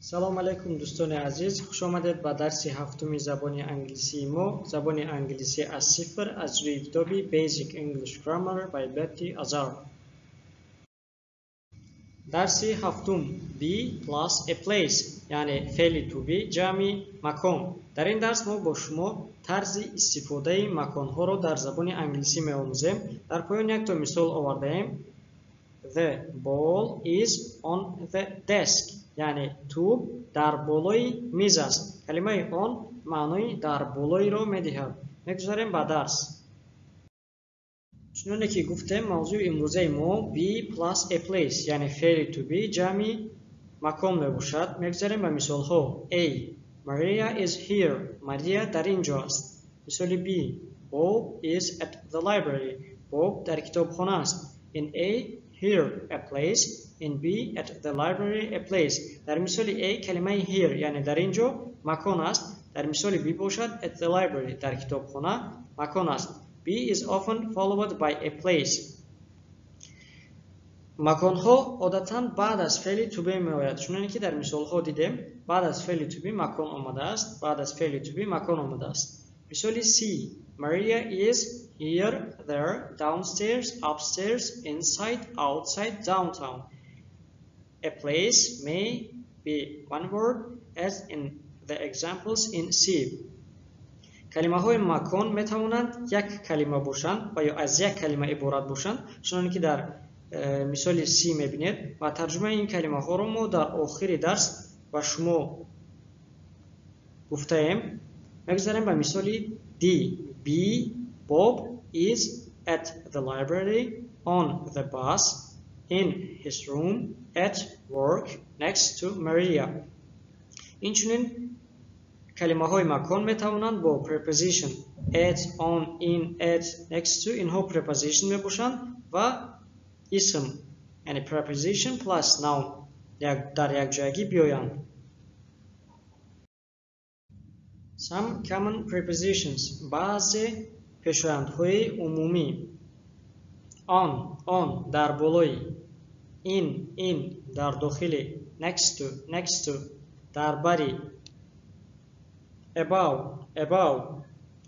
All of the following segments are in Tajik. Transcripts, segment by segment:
Салом алейкум, дӯстони азиз, хуш омадед ба дарси ҳафтуми забони англисии мо. Забони англисӣ аз сифр аз рӯи китоби Basic English Grammar by Betty Azar. Дарси ҳафтум: Be plus a place, яъне феъли to be ҷамъи макон. Дар ин дарс мо бо шумо тарзи истифодаи маконҳоро дар забони англисӣ меомӯзем. Дар поён якто мисол овардаем. The ball is on the desk, яъне тӯб дар болои миз аст. Калимаи on маънои дар болоиро медиҳад. Мегузарем ба дарс. Чуноне ки гуфтем, мавзӯи имрӯзаи мо be plus a place, яъне феъли to be ҷамъи макон мебошад. Мегузарем ба мисолҳо. A. Maria is here. Мария дар ин ҷо аст. Мисоли B. Bob is at the library. Боб дар китобхона аст. In A, here a place, in B, at the library a place. Дар мисоли A калимаи here, яъне дар ин ҷо, макон аст. Дар мисоли B бошад, at the library, дар китобхона, макон аст. B is often followed by a place. Маконҳо одатан баъд аз феъли to be меояд. Чуноне ки дар мисолҳо дидем, баъд аз феъли to be макон омадааст, баъд аз феъли to be макон омадааст. Мисоли C. Maria is here, there, downstairs, upstairs, inside, outside, downtown. A place may be one word, as in the examples in C. Калимаҳои макон метавонанд як калима бошанд ва ё аз як калима иборат бошанд, чуноне ки дар мисоли C мебинед, ва тарҷумаи ин калимаҳоро мо дар охири дарс ба шумо гуфтаем. Мегузарем ба мисоли D. B. Bob is at the library, on the bus, in his room, at work, next to Maria. Инчунин калимаҳои макон метавонанд бо preposition at, on, in, at, next to, инҳо preposition мебошанд, ва исм, яъне preposition plus noun, дар якҷоягӣ биёянд. Some common prepositions, баъзе пешояндҳои умумӣ. On, on, дар болои, in, in, дар дохили, next to, next to, дар бари, above, above,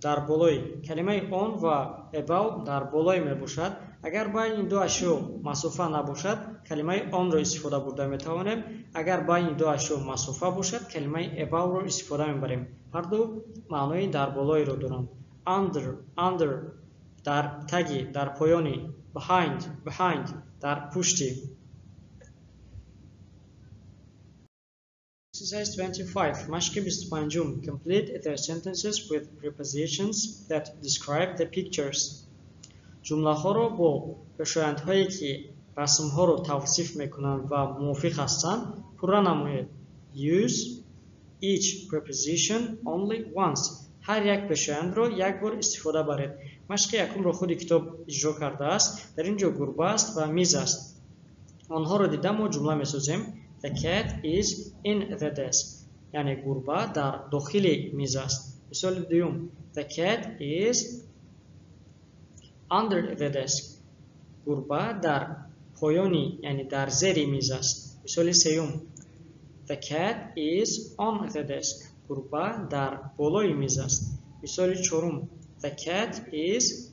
дар болои. Калимаи on ва above дар болои мебошад. Агар байни ду ашё масофа набошад, калимаи on-ро истифода бурда метавонем. Агар байни ду ашё масофа бошад, калимаи above-ро истифода мебарем. Ҳар ду маънои дар болоиро доранд. Under, under, дар таги, дар поёни, behind, behind, дар пушти. Exercise 25. Машқи 25. Complete the sentences with prepositions that describe the pictures. Ҷумлаҳоро бо пешояндҳое, ки расмҳоро тавсиф мекунанд ва мувофиқ ҳастанд, пурра намоед. Use each preposition only once. Ҳар як пешояндро як бор истифода баред. Машқи якумро худи китоб иҷро кардааст. Дар ин ҷо гурба аст ва миз аст. Онҳоро дида мо ҷумла месозем. The cat is in the desk. Яъне гурба дар дохили миз аст. Мисоли дуюм. The cat is under the desk. Гурба дар поёни, яъне дар зери миз аст. Мисоли сеюм. The cat is on the desk. Гурба дар болои миз аст. Мисоли чорум. The cat is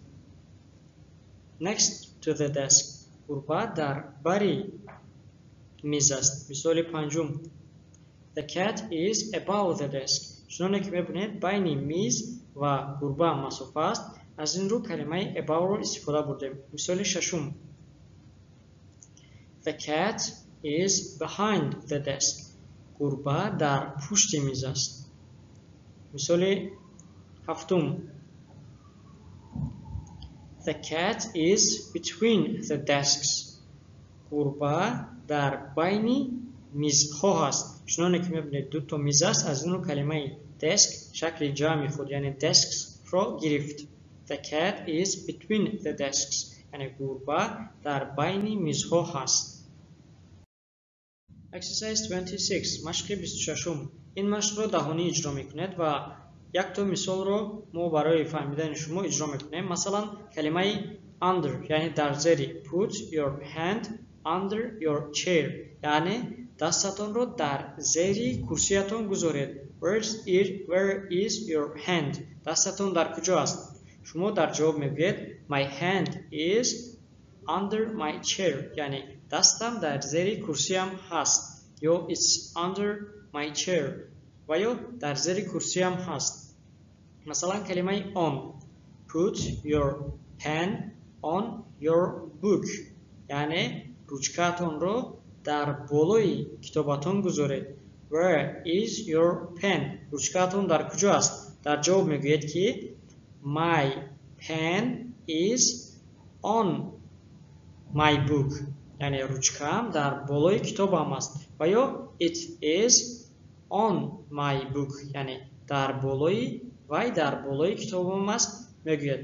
next to the desk. Гурба дар бари миз аст. Мисоли панҷум. The cat is above the desk. Чуноне ки мебинед, байни миз ва гурба масофа аст. Аз ин рӯ калимаи above-ро истифода бурдем. Мисоли шашум. The cat is behind the desk. Гурба дар пушти миз аст. Мисоли ҳафтум. The cat is between the desks. Гурба дар байни мизҳо ҳаст. Чуноне ки мебинед, дуто миз аст. Аз ин рӯ калимаи desk шакли ҷамъи худ, яъне desks-ро гирифт. The cat is between the desks. Яъне гурба дар байни мизҳо ҳаст. Exercise 26. Машқи 26. Ин машқро даҳонӣ иҷро мекунед ва якто мисолро мо барои фаҳмидани шумо иҷро мекунем. Масалан, калимаи under, яъне дар зери, put your hand under your chair, яъне Дастатонро дар зери курсиятон гузоред. Where is your hand? Дастатон дар куҷо аст? Шумо дар ҷавоб мегӯед My hand is under my chair, яъне дастам дар зери курсиям ҳаст, ё it's under my chair ва ё дар зери курсиям ҳаст. Масалан, калимаи on. Put your pen on your book, яъне ручкаатонро дар болои китобатон гузоред. Where is your pen? Ручкаатон дар куҷо аст? Дар ҷавоб мегӯед ки My pen is on my book, яъне ручкаам дар болои китобам аст, ва ё it is on my book, яъне дар болои вай дар болои китобам аст мегӯяд.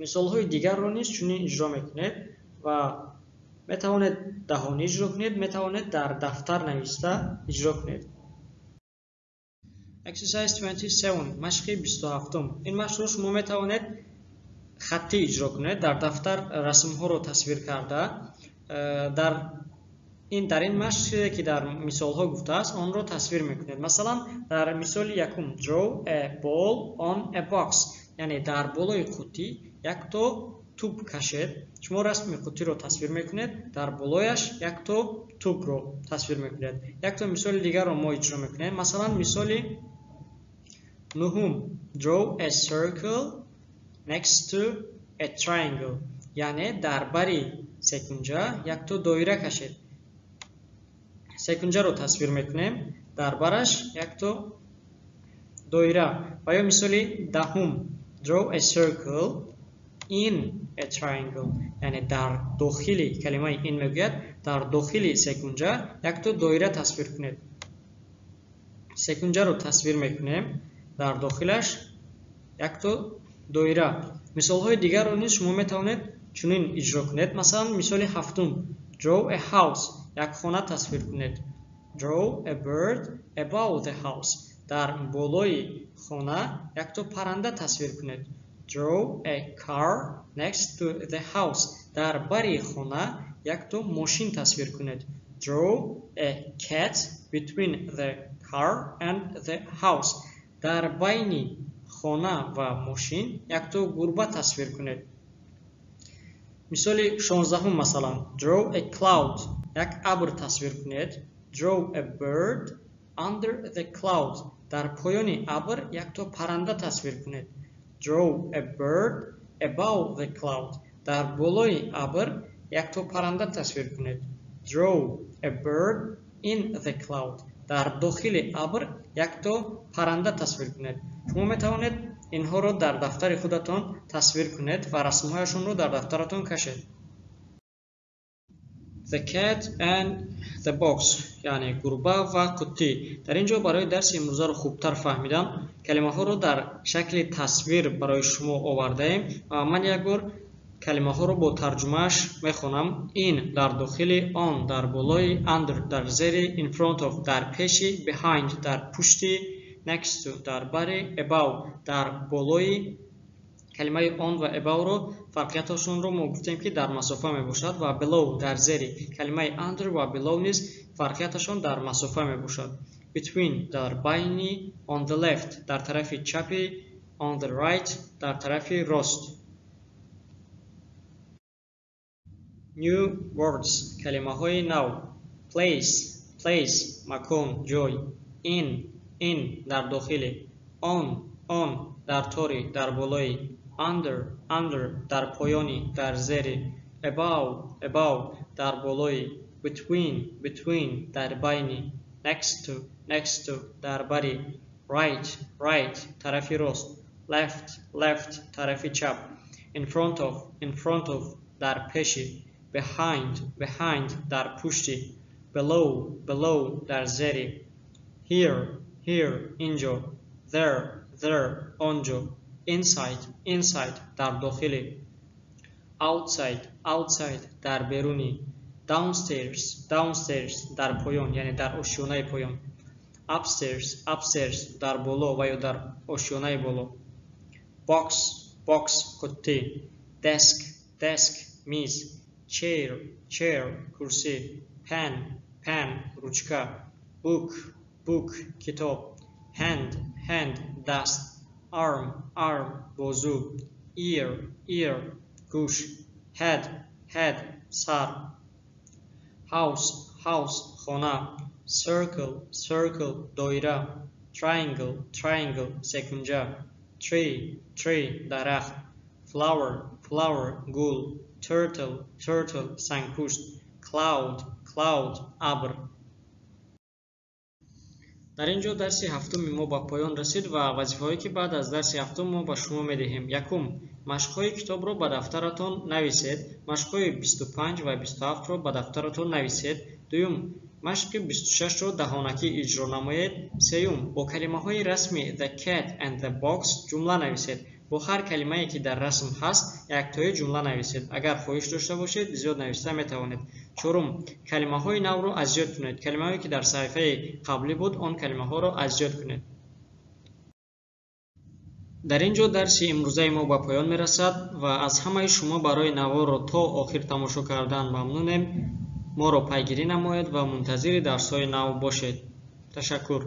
Мисолҳои дигарро низ чунин иҷро мекунед ва метавонед даҳонӣ иҷро кунед, метавонед дар дафтар нависта иҷро кунед. Exercise 27, машқи 27. Ин машқро шумо метавонед хаттӣ иҷро кунед, дар дафтар расмҳоро тасвир карда. Дар ин машқ чизе ки дар мисолҳо гуфтааст, онро тасвир мекунед. Масалан, дар мисоли якум draw a ball on a box, яъне дар болои қуттӣ якто тӯб кашед. Шумо расми қуттиро тасвир мекунед, дар болояш якто тӯбро тасвир мекунед. Якто мисоли дигарро мо иҷро мекунем. Масалан, мисоли нуҳум draw a circle next to a triangle, яъне дар бари секунҷа якто доира кашед. Секунҷаро тасвир мекунем, дар бараш якто доира. Ва ё мисоли даҳум draw a circle in a triangle, яъне дар дохили, калимаи in мегӯяд, дар дохили секунҷа якто доира тасвир кунед. Секунҷаро тасвир мекунем, дар дохилаш якто доира. Мисолҳои дигарро низ шумо метавонед чунин иҷро кунед. Масалан, мисоли ҳафтум draw a house, як хона тасвир кунед. Draw a bird above the house, дар болои хона якто парранда тасвир кунед. Draw a car next to the house, дар бари хона якто мошин тасвир кунед. Draw a cat between the car and the house, дар байни хона ва мошин якто гурба тасвир кунед. Мисоли 16-ум масалан draw a cloud, як абр тасвир кунед. Draw a bird under the cloud, дар поёни абр якто парранда тасвир кунед. Draw a bird above the cloud, дар болои абр якто парранда тасвир кунед. Draw a bird in the cloud, дар дохили абр якто парранда тасвир кунед. Шумо метавонед инҳоро дар дафтари худатон тасвир кунед ва расмҳояшонро дар дафтаратон кашед. The cat and the box, яъне гурба ва қуттӣ. Дар ин ҷо барои дарси имрӯзаро хубтар фаҳмидан калимаҳоро дар шакли тасвир барои шумо овардаем ва ман як бор калимаҳоро бо тарҷумааш мехонам. In дар дохили, on дар болои, under дар зери, in front of дар пеши, behind дар пушти, next to дар бари, above дар болои. Калимаи on ва above-ро фарқияташонро мо гуфтем ки дар масофа мебошад ва below дар зери. Калимаи under ва below низ фарқияташон дар масофа мебошад. Between дар байни, on the left дар тарафи чапи, on the right дар тарафи рост. New words, калимаҳои нав. Place, place макон, ҷой. In, in дар дохили, on, on дар тори, дар болои, under, under дар поёни, дар зери, above, above дар болои, between, between дар байни, next to, next to дар бари, right, right тарафи рост, left, left тарафи чап, in front of, in front of дар пеши, behind, behind дар пушти, below, below дар зери, here, here инҷо, there, there онҷо, inside, inside дар дохили, outside, outside дар берунӣ, downstairs, downstairs дар поён, яъне дар ошёнаи поён, upstairs, upstairs дар боло ва ё дар ошёнаи боло, box, box қуттӣ, desk, desk миз, chair, chair курсӣ, pen, Pen, ручка. Book, book, китоб. Hand, hand, даст. Arm, arm, бозу. Ear, ear, гӯш. Head, head, сар. House, house, хона. Circle, circle, доира. Triangle, triangle, секунҷа. Tree, tree, дарахт. Flower, flower, гул. Turtle, turtle, сангпушт. Cloud, cloud, абр. Дар ин ҷо дарси ҳафтуми мо ба поён расид ва вазифаҳое, ки баъд аз дарси ҳафтум мо ба шумо медиҳем. Якум, машқҳои китобро ба дафтаратон нависед. Машқҳои 25 ва 27-ро ба дафтаратон нависед. Дуюм, машқи 26-ро даҳонакӣ иҷро намоед. Сеюм, бо калимаҳои расми The Cat and the Box ҷумла нависед. Бо ҳар калимае, ки дар расм ҳаст, яктоӣ ҷумла нависед. Агар хоҳиш дошта бошед, зиёд нависта метавонед. Чорум, калимаҳои навро аз ёд кунед. Калимаҳое, ки дар саҳифаи қаблӣ буд, он калимаҳоро аз ёд кунед. Дар ин ҷо дарси имрӯзаи мо ба поён мерасад ва аз ҳамаи шумо барои наворро то охир тамошо кардан мамнунем. Моро пайгирӣ намоед ва мунтазири дарсҳои нав бошед. Ташаккур.